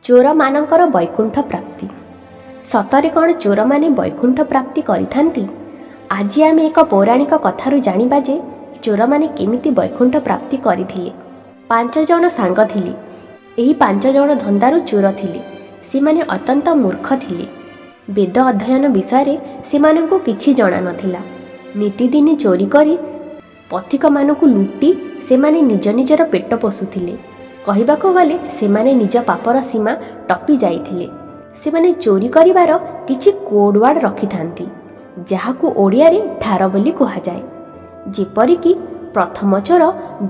ଚୋରମାନଙ୍କର ବୈକୁଣ୍ଠ ପ୍ରାପ୍ତି। ସତରେ କ'ଣ ଚୋରମାନେ ବୈକୁଣ୍ଠ ପ୍ରାପ୍ତି କରିଥାନ୍ତି? ଆଜି ଆମେ ଏକ ପୌରାଣିକ କଥାରୁ ଜାଣିବା ଯେ ଚୋରମାନେ କେମିତି ବୈକୁଣ୍ଠ ପ୍ରାପ୍ତି କରିଥିଲେ। 5 ଜଣ ସାଙ୍ଗ ଥିଲେ। ଏହି 5 ଜଣ ଧନ୍ଦାରୁ ଚୋର ଥିଲେ। ସେମାନେ ଅତ୍ୟନ୍ତ ମୂର୍ଖ ଥିଲେ। ବେଦ ଅଧ୍ୟୟନ ବିଷୟରେ ସେମାନଙ୍କୁ କିଛି ଜଣା ନଥିଲା। ନିତିଦିନ ଚୋରି କରି ପଥିକମାନଙ୍କୁ ଲୁଟି ସେମାନେ ନିଜ ନିଜର ପେଟ ପୋଷୁଥିଲେ। କହିବାକୁ ଗଲେ ସେମାନେ ନିଜ ପାପର ସୀମା ଟପି ଯାଇଥିଲେ। ସେମାନେ ଚୋରି କରିବାର କିଛି କୋଡ଼୍ ୱାର୍ଡ଼ ରଖିଥାନ୍ତି, ଯାହାକୁ ଓଡ଼ିଆରେ ଠାର ବୋଲି କୁହାଯାଏ। ଯେପରିକି ପ୍ରଥମ ଚୋର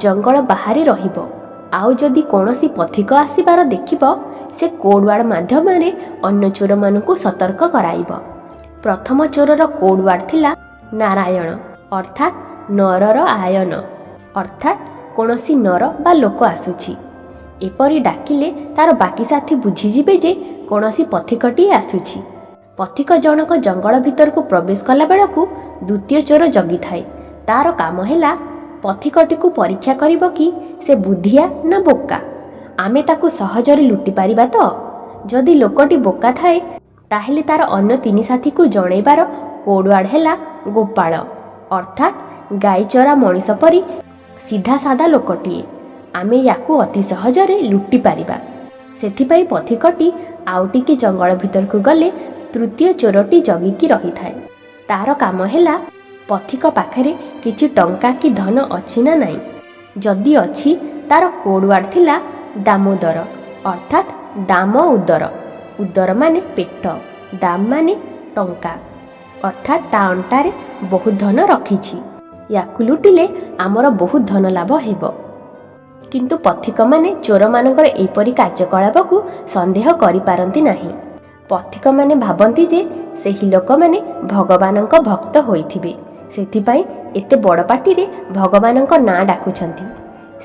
ଜଙ୍ଗଲ ବାହାରେ ରହିବ, ଆଉ ଯଦି କୌଣସି ପଥିକ ଆସିବାର ଦେଖିବ, ସେ କୋଡ଼୍ ୱାର୍ଡ଼ ମାଧ୍ୟମରେ ଅନ୍ୟ ଚୋରମାନଙ୍କୁ ସତର୍କ କରାଇବ। ପ୍ରଥମ ଚୋରର କୋଡ଼୍ ୱାର୍ଡ଼ ଥିଲା ନାରାୟଣ, ଅର୍ଥାତ୍ ନରର ଆୟନ, ଅର୍ଥାତ୍ କୌଣସି ନର ବା ଲୋକ ଆସୁଛି। ଏପରି ଡାକିଲେ ତାର ବାକି ସାଥୀ ବୁଝିଯିବେ ଯେ କୌଣସି ପଥିକଟିଏ ଆସୁଛି। ପଥିକ ଜଣକ ଜଙ୍ଗଲ ଭିତରକୁ ପ୍ରବେଶ କଲା ବେଳକୁ ଦ୍ୱିତୀୟ ଚୋର ଜଗିଥାଏ। ତାର କାମ ହେଲା ପଥିକଟିକୁ ପରୀକ୍ଷା କରିବ କି ସେ ବୁଦ୍ଧିଆ ନା ବୋକା, ଆମେ ତାକୁ ସହଜରେ ଲୁଟି ପାରିବା ତ। ଯଦି ଲୋକଟି ବୋକା ଥାଏ, ତାହେଲେ ତାର ଅନ୍ୟ 3 ସାଥୀକୁ ଜଣେଇବାର କୋଡ଼୍ ୱାର୍ଡ଼ ହେଲା ଗୋପାଳ, ଅର୍ଥାତ୍ ଗାଈ ଚରା ମଣିଷ ପରି ସିଧା ସାଧା ଲୋକଟିଏ, ଆମେ ୟାକୁ ଅତି ସହଜରେ ଲୁଟି ପାରିବା। ସେଥିପାଇଁ ପଥିକଟି ଆଉ ଟିକେ ଜଙ୍ଗଲ ଭିତରକୁ ଗଲେ ତୃତୀୟ ଚୋରଟି ଜଗିକି ରହିଥାଏ। ତାର କାମ ହେଲା ପଥିକ ପାଖରେ କିଛି ଟଙ୍କା କି ଧନ ଅଛି ନା ନାହିଁ। ଯଦି ଅଛି, ତାର କୋଡ଼୍ ୱାର୍ଡ଼ ଥିଲା ଦାମୋଦର, ଅର୍ଥାତ୍ ଦାମ ଉଦର, ଉଦର ମାନେ ପେଟ, ଦାମ ମାନେ ଟଙ୍କା, ଅର୍ଥାତ୍ ତା ଅଣ୍ଟାରେ ବହୁତ ଧନ ରଖିଛି, ୟାକୁ ଲୁଟିଲେ ଆମର ବହୁତ ଧନ ଲାଭ ହେବ। କିନ୍ତୁ ପଥିକମାନେ ଚୋରମାନଙ୍କର ଏପରି କାର୍ଯ୍ୟକଳାପକୁ ସନ୍ଦେହ କରିପାରନ୍ତି ନାହିଁ। ପଥିକମାନେ ଭାବନ୍ତି ଯେ ସେହି ଲୋକମାନେ ଭଗବାନଙ୍କ ଭକ୍ତ ହୋଇଥିବେ, ସେଥିପାଇଁ ଏତେ ବଡ଼ ପାଟିରେ ଭଗବାନଙ୍କ ନାଁ ଡାକୁଛନ୍ତି।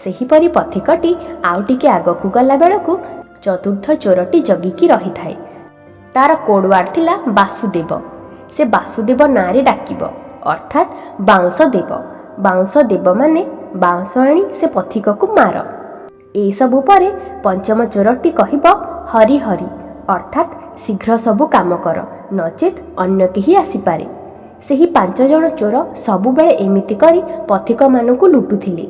ସେହିପରି ପଥିକଟି ଆଉ ଟିକେ ଆଗକୁ ଗଲା ବେଳକୁ ଚତୁର୍ଥ ଚୋରଟି ଜଗିକି ରହିଥାଏ। ତାର କୋଡ଼୍ ୱାର୍ଡ଼ ଥିଲା ବାସୁଦେବ। ସେ ବାସୁଦେବ ନାଁରେ ଡାକିବ, ଅର୍ଥାତ୍ ବାଉଁଶ ଦେବ, ବାଉଁଶ ଦେବ ମାନେ ବାଉଁଶ ଆଣି ସେ ପଥିକକୁ ମାର। ଏସବୁ ପରେ ପଞ୍ଚମ ଚୋରଟି କହିବ ହରି ହରି, ଅର୍ଥାତ୍ ଶୀଘ୍ର ସବୁ କାମ କର, ନଚେତ୍ ଅନ୍ୟ କେହି ଆସିପାରେ। ସେହି 5 ଜଣ ଚୋର ସବୁବେଳେ ଏମିତି କରି ପଥିକମାନଙ୍କୁ ଲୁଟୁଥିଲେ।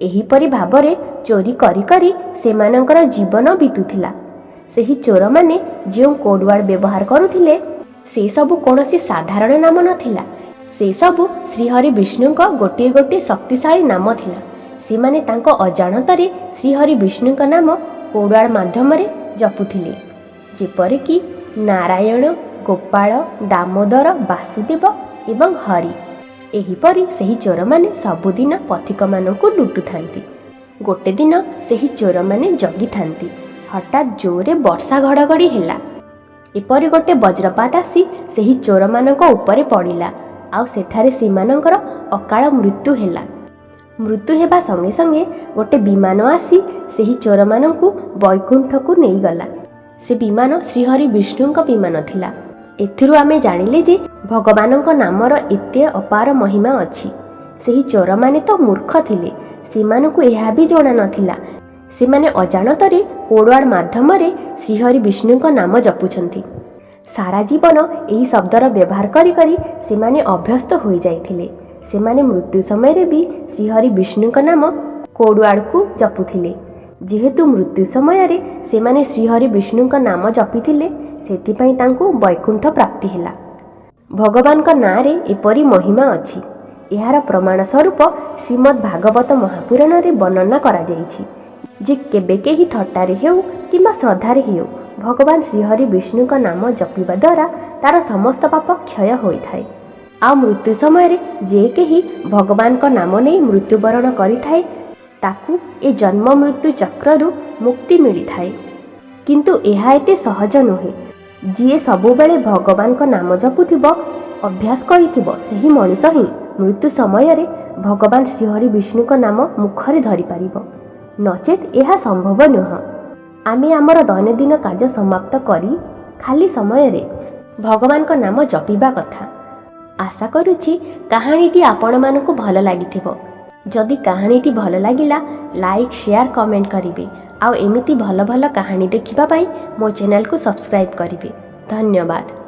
ଏହିପରି ଭାବରେ ଚୋରି କରି କରି ସେମାନଙ୍କର ଜୀବନ ବିତୁଥିଲା। ସେହି ଚୋରମାନେ ଯେଉଁ କୋଡ଼୍ ୱାର୍ଡ଼ ବ୍ୟବହାର କରୁଥିଲେ, ସେସବୁ କୌଣସି ସାଧାରଣ ନାମ ନଥିଲା। ସେସବୁ ଶ୍ରୀହରି ବିଷ୍ଣୁଙ୍କ ଗୋଟିଏ ଗୋଟିଏ ଶକ୍ତିଶାଳୀ ନାମ ଥିଲା। ସେମାନେ ତାଙ୍କ ଅଜାଣତରେ ଶ୍ରୀହରି ବିଷ୍ଣୁଙ୍କ ନାମ କୋଡ଼୍ ୱାର୍ଡ଼ ମାଧ୍ୟମରେ ଜପୁଥିଲେ, ଯେପରିକି ନାରାୟଣ, ଗୋପାଳ, ଦାମୋଦର, ବାସୁଦେବ ଏବଂ ହରି। ଏହିପରି ସେହି ଚୋରମାନେ ସବୁଦିନ ପଥିକମାନଙ୍କୁ ଲୁଟୁଥାନ୍ତି। ଗୋଟେ ଦିନ ସେହି ଚୋରମାନେ ଜଗିଥାନ୍ତି। ହଠାତ୍ ଜୋରରେ ବର୍ଷା ଘଡ଼ଘଡ଼ି ହେଲା। ଏପରି ଗୋଟେ ବଜ୍ରପାତ ଆସି ସେହି ଚୋରମାନଙ୍କ ଉପରେ ପଡ଼ିଲା, ଆଉ ସେଠାରେ ସେମାନଙ୍କର ଅକାଳ ମୃତ୍ୟୁ ହେଲା। ମୃତ୍ୟୁ ହେବା ସଙ୍ଗେ ସଙ୍ଗେ ଗୋଟେ ବିମାନ ଆସି ସେହି ଚୋରମାନଙ୍କୁ ବୈକୁଣ୍ଠକୁ ନେଇଗଲା। ସେ ବିମାନ ଶ୍ରୀହରି ବିଷ୍ଣୁଙ୍କ ବିମାନ ଥିଲା। ଏଥିରୁ ଆମେ ଜାଣିଲେ ଯେ ଭଗବାନଙ୍କ ନାମର ଏତେ ଅପାର ମହିମା ଅଛି। ସେହି ଚୋରମାନେ ତ ମୂର୍ଖ ଥିଲେ, ସେମାନଙ୍କୁ ଏହା ବି ଜଣା ନଥିଲା ସେମାନେ ଅଜାଣତରେ କୋଡ଼୍ ୱାର୍ଡ଼ ମାଧ୍ୟମରେ ଶ୍ରୀହରି ବିଷ୍ଣୁଙ୍କ ନାମ ଜପୁଛନ୍ତି। ସାରା ଜୀବନ ଏହି ଶବ୍ଦର ବ୍ୟବହାର କରି କରି ସେମାନେ ଅଭ୍ୟସ୍ତ ହୋଇଯାଇଥିଲେ। ସେମାନେ ମୃତ୍ୟୁ ସମୟରେ ବି ଶ୍ରୀହରି ବିଷ୍ଣୁଙ୍କ ନାମ କୋଡ଼୍ ୱାର୍ଡ଼କୁ ଜପୁଥିଲେ। ଯେହେତୁ ମୃତ୍ୟୁ ସମୟରେ ସେମାନେ ଶ୍ରୀହରି ବିଷ୍ଣୁଙ୍କ ନାମ ଜପିଥିଲେ, ସେଥିପାଇଁ ତାଙ୍କୁ ବୈକୁଣ୍ଠ ପ୍ରାପ୍ତି ହେଲା। ଭଗବାନଙ୍କ ନାଁରେ ଏପରି ମହିମା ଅଛି, ଏହାର ପ୍ରମାଣ ସ୍ୱରୂପ ଶ୍ରୀମଦ୍ ଭାଗବତ ମହାପୁରାଣରେ ବର୍ଣ୍ଣନା କରାଯାଇଛି ଯେ କେବେ କେହି ଥଟ୍ଟାରେ ହେଉ କିମ୍ବା ଶ୍ରଦ୍ଧାରେ ହେଉ ଭଗବାନ ଶ୍ରୀହରି ବିଷ୍ଣୁଙ୍କ ନାମ ଜପିବା ଦ୍ୱାରା ତାର ସମସ୍ତ ପାପ କ୍ଷୟ ହୋଇଥାଏ। ଆଉ ମୃତ୍ୟୁ ସମୟରେ ଯେ କେହି ଭଗବାନଙ୍କ ନାମ ନେଇ ମୃତ୍ୟୁବରଣ କରିଥାଏ, ତାକୁ ଏ ଜନ୍ମ ମୃତ୍ୟୁ ଚକ୍ରରୁ ମୁକ୍ତି ମିଳିଥାଏ। କିନ୍ତୁ ଏହା ଏତେ ସହଜ ନୁହେଁ। ଯିଏ ସବୁବେଳେ ଭଗବାନଙ୍କ ନାମ ଜପୁଥିବ, ଅଭ୍ୟାସ କରିଥିବ, ସେହି ମଣିଷ ହିଁ ମୃତ୍ୟୁ ସମୟରେ ଭଗବାନ ଶ୍ରୀହରି ବିଷ୍ଣୁଙ୍କ ନାମ ମୁଖରେ ଧରିପାରିବ, ନଚେତ୍ ଏହା ସମ୍ଭବ ନୁହଁ। ଆମେ ଆମର ଦୈନନ୍ଦିନ କାର୍ଯ୍ୟ ସମାପ୍ତ କରି ଖାଲି ସମୟରେ ଭଗବାନଙ୍କ ନାମ ଜପିବା କଥା। ଆଶା କରୁଛି କାହାଣୀଟି ଆପଣମାନଙ୍କୁ ଭଲ ଲାଗିଥିବ। ଯଦି କାହାଣୀଟି ଭଲ ଲାଗିଲା, ଲାଇକ୍, ସେୟାର, କମେଣ୍ଟ କରିବେ। ଆଉ ଏମିତି ଭଲ ଭଲ କାହାଣୀ ଦେଖିବା ପାଇଁ ମୋ ଚ୍ୟାନେଲକୁ ସବସ୍କ୍ରାଇବ୍ କରିବେ। ଧନ୍ୟବାଦ।